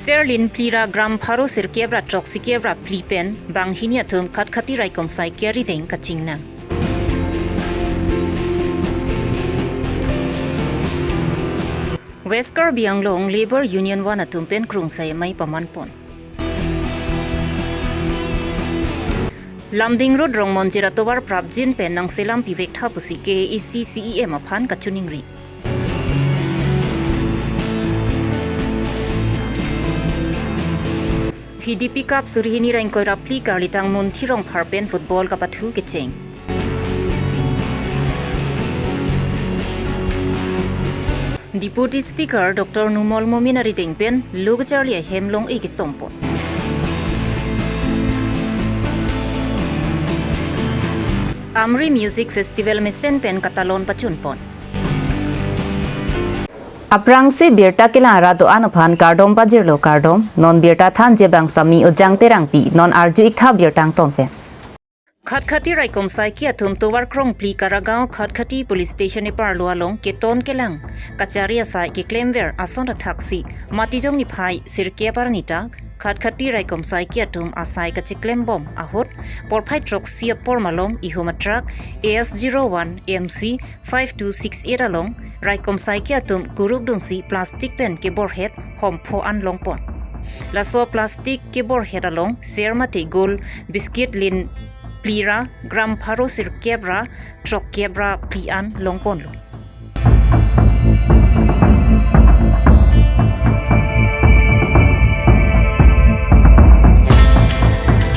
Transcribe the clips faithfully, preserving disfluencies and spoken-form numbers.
Serlin phli ra gram pharo sirkep ra throksi kep ra phli pen banghini atum Khatkhati raikom asai ke arideng kachingnang. West Karbi Anglong Labour Union One atum pen krungsai amei pamanpon. Lumding Road Rongmonjir atovar prapjin pen nangselam pivek tha pusi K A A C C E M aphan kachiningri. Hidipi Cup suri hini ra ingkoi ra phli karlitang Munthi Rongphar pen football kapathu kecheng. Deputy Speaker Doctor Numal Momin arideng pen lo kacharli ahem long-e kesompon. Amri Music Festival mesen pen katalon pachunpon. Aphrangsi birta kelang arat do-an aphan kardom pajirlo, kardom. Non birta thanji abang Sami Ojang Terangpi, non arju-ik tha birta angton pen. Khatkhati raikom asai ke atum tovar krongphli Karagaon Khatkhati Police Station eparlo along keton kelang kachari asai keklemver ason athaksi Matijong niphai sirkep arni ta Khatkhati raikom asai ke atum asai kacheklembom ahut porphai throksi apor malom ihum a truck A S zero one M C five two six eight along raikom asai ke atum kuruk dunsi plastic pen keborhet hom pho an longpon. Laso plastic keborhet along ser mate gol biscuit lin phli ra gram pharo sirkep ra throkkep ra phli an longponlo.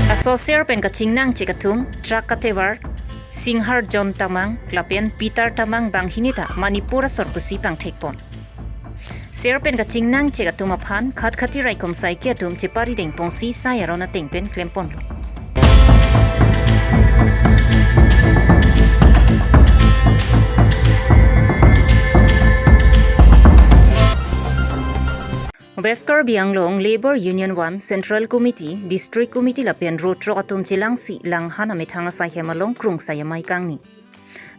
Laso ser pen kachingnang chek atum truck katevar Singhar John Tamang lapen Peter Tamang banghini ta Manipur asor pusi pangthekpon. Ser pen kachingnang chek atum aphan Khatkhati raikom asai ke atum chepari dengpon si sai aron ateng pen klemponlo. West Karbi Anglong Labour Union One, Central Committee, District Committee lapen Road Trok atum chelangsi Langhan amethang asai hem along krungsai amei kangni.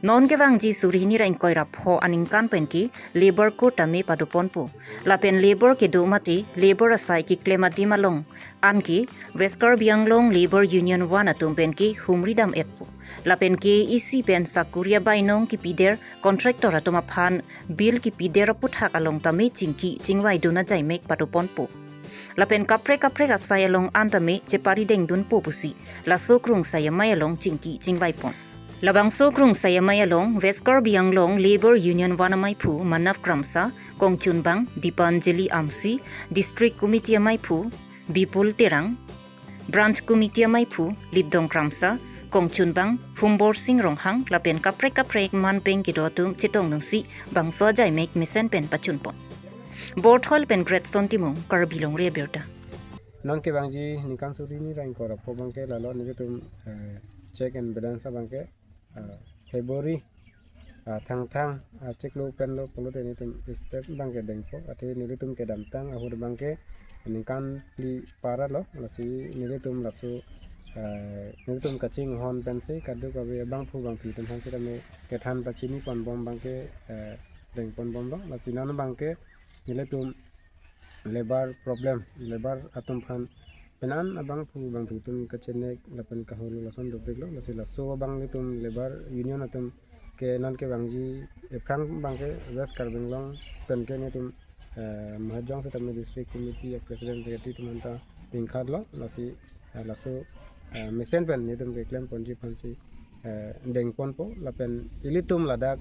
Non kevangji suri hini ra ingkoi ra pho aningkan pen ke Labour Code tame padoponpo. Lapen Labour kedo mate Labour asai keklem adim along anke West Karbi Anglong Labour Union One atum pen ke humri dam-etpo. Lapen K A A C pen sakuri abainong kepider contractor atum aphan bill kepider aputhak along tame chingki chingvaidun ajaimek padoponpo. Lapen kaprek kaprek asai along an tame chepari dengdunpo pusi laso krungsai amei along chingki chingvaipon. Labangso krungsai amei along West Karbi Anglong Labour Union One ameiphu Manav Kramsa, kongchunbang Dipanjali Amsi, District Committee ameiphu Bipul Terang, Branch Committee ameiphu Litdong Kramsa, kongchunbang Phumbor Sing Ronghang lapen kaprek kaprek manpeng kedo atum chetongdunsi bangso ajaimek mesen pen pachunpon. Borthol pen Gretson Timung, Karbi Longri Abirta. Non kevangji ningkan suri hini ra ingkoi ra pho abangke lalo nelitum, eh, check and balance abangke, eh, February, ah, Thangthang, ah, chiklo penlo pulote nelitum step abangke dengpo. Athe nelitum kedamtang ahut abangke ningkan phli paralo, lasi nelitum laso, eh, nelitum kachinghon pensi kadokave abangphu bangphi atum aphan sitame kethan pachiniponbom abangke, eh, dengponbomlo. Lasi non abangke nelitum labour problem, labour atum aphan penan abangphu bangphi atum kachenek lapen kaholo lason dopiklo. Lasi laso abang nelitum labour union atum ke non kevangji ephrang abangke West Karbi Anglong pen ke nelitum, eh, Mahajong sitame District Committee a President Secretary atum aphanta pingkhatlo. Lasi, eh, laso, eh, mesen pen nelitum keklemponji aphansi, eh, dengponpo lapen ilitum ladak,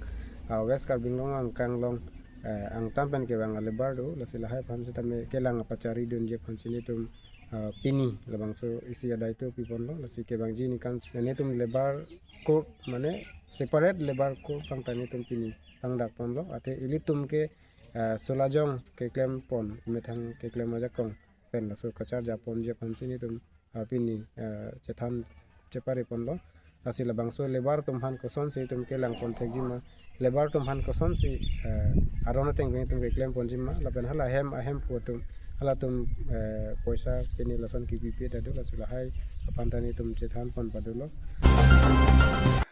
ah, West Karbi Anglong angkang along, eh, angtan pen kevang a labour do, lasi lahai aphan sitame kelang apachari dunji aphansi nelitum, ah, pini labangso isi adai to piponlo. Lasi kevangji ningkan nelitum labour code mane separate labour code abangta nelitum pini pangdakponlo. Athe ilitum ke, ah, solajong keklempon, methang keklem ajakong pen laso kacharjaponji aphansi nelitum, ah, pini, ah, chethan chepariponlo. Lasi labangso labour atum aphan kosonsi itum kelangpon thekjima, labour atum aphan kosonsi, ah, aron ateng pen itum keklemponjima, lapen hala hem ahemphu atum, halatum, eh, poisa pini lason kipipe ta do, lasi lahai aphanta nelitum chethanpon padolo.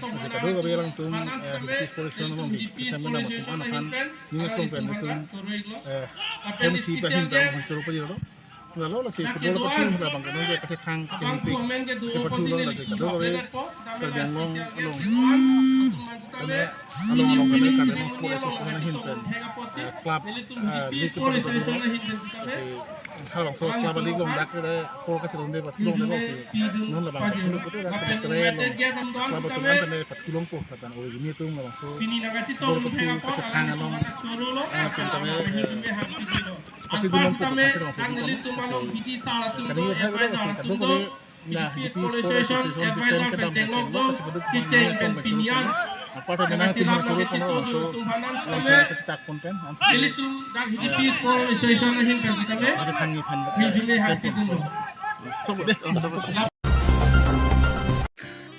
Lasi kadokave alangtum, eh, Hill Sports Association along ke, kami atum aphan, ningje tong pen itum, eh, M C pen ahin ta hon choro pajirlo. Lalo lasi football pathu labang ke ningje kachethang kachingthik kepathulo lasi kadokave Karbi Anglong along, kami along along kami Karbi Anglong Sports Association ahin pen, eh, club, eh, league kepathulo. Lasi halabangso club league along dak le ko kachelongde pathu longle lasi non labang pathu pute dak kere along club atum an tame pathu longpo, lapen o ini atum labangso football pathu kachethang along, eh, atum tame, eh, pathu longpo, kachelongso atum tame. Lasi kani uthai bela lasi kadokave na Hill Sports Association kipen kedam kachelo, kachepaduk pon ningje tong pen choro pon. Apar tadi nanti hingga suru kono langsung langsung kita tak konten langsung. Ilitum dak Hidipi Sport Association ahin kan kita be. Ada kami kan. Hijumi hati dulu. Coba deh.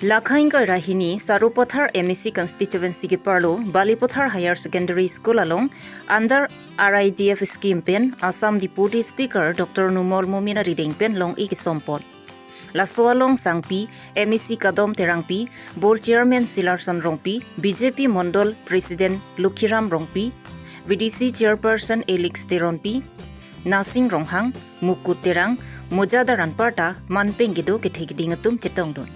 Lakha ingkoi ra hini Sarupathar M A C constituency keparlo Balipathar Higher Secondary School along under R I D F scheme pen Assam Deputy Speaker Doctor Numal Momin arideng pen long-e kesompon. Laso along sangpi M A C Kadom Terangpi, Board Chairman Silarson Rongpi, B J P Mondol President Lukhiram Rongpi, V D C Chairperson Elix Teronpi, Nasing Ronghang, Mukut Terang, mojadar anparta manpeng kedo kethe keding atum chetongdun.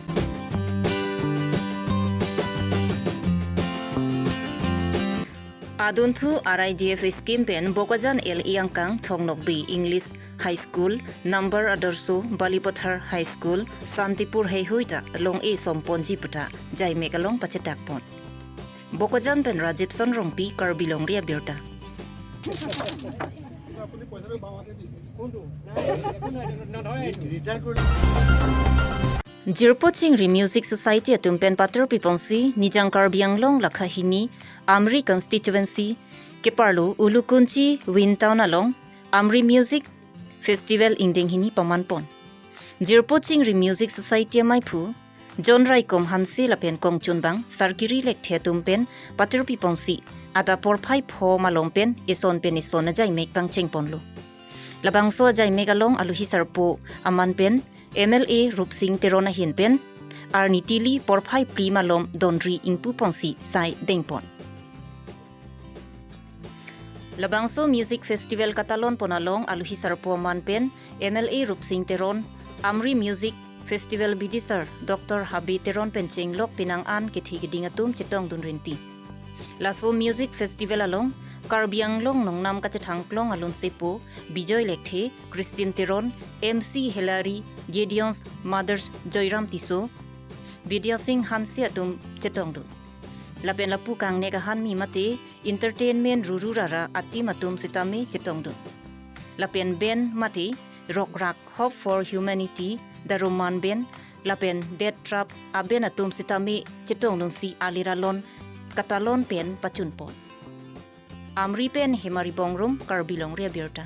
Adunthu R I D F scheme pen Bokajan L E angkang Thong Nokbe English High School, Number Adarsho, Balipathar High School, Santipur heihui ta long-e somponji puta jaimek along pachetakpon. Bokajan pen Rajib Son Rongpi, Karbi Longri Abirta. Jirpo Chingri Music Society atum pen patir piponsi Nijang Karbi Anglong lakha hini Amri constituency keparlo Ulukunchi Win Town along Amri Music Festival ingdeng hini pamanpon. Jirpo Chingri Music Society amaiphu John Raikom Hanse lapen kongchunbang Sarkiri Lekthe atum pen patir piponsi adap porphai pho malom pen eson pen eson ajaimek pangchengponlo. Labangso ajaimek along aluhi sarpo aman pen M L A Rupsing Teron ahin pen arni tili porphai phli malom donri ingpuponsi sai dengpon. Labangso Music Festival katalonpon along aluhi sarpo aman pen M L A Rupsing Teron, Amri Music Festival bidisar Doctor Habe Teron pen chenglok penang an kethe keding atum chetongdun rinti. Laso Music Festival along Karbi Anglong nongnam kachethang klong alunsepo Bijoy Lekthe, Christine Teron, M C Hilary, Gideon's Mothers Joyram Tisso, Bidya Singh Hanse atum chetongdun. Lapen lapu kangnek ahanmi mate entertainment ruru rara ateam atum sitame chetongdun. Lapen band mate Rok Rak Hope for Humanity, The Roman Band, lapen Death Trap a-band atum sitame chetongdunsi alir alon katalon pen pachunpon. Amri pen Hemari Bongrung, Karbi Longri Abirta.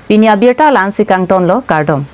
Pini abirta la-ansi kangtonlo, kardom.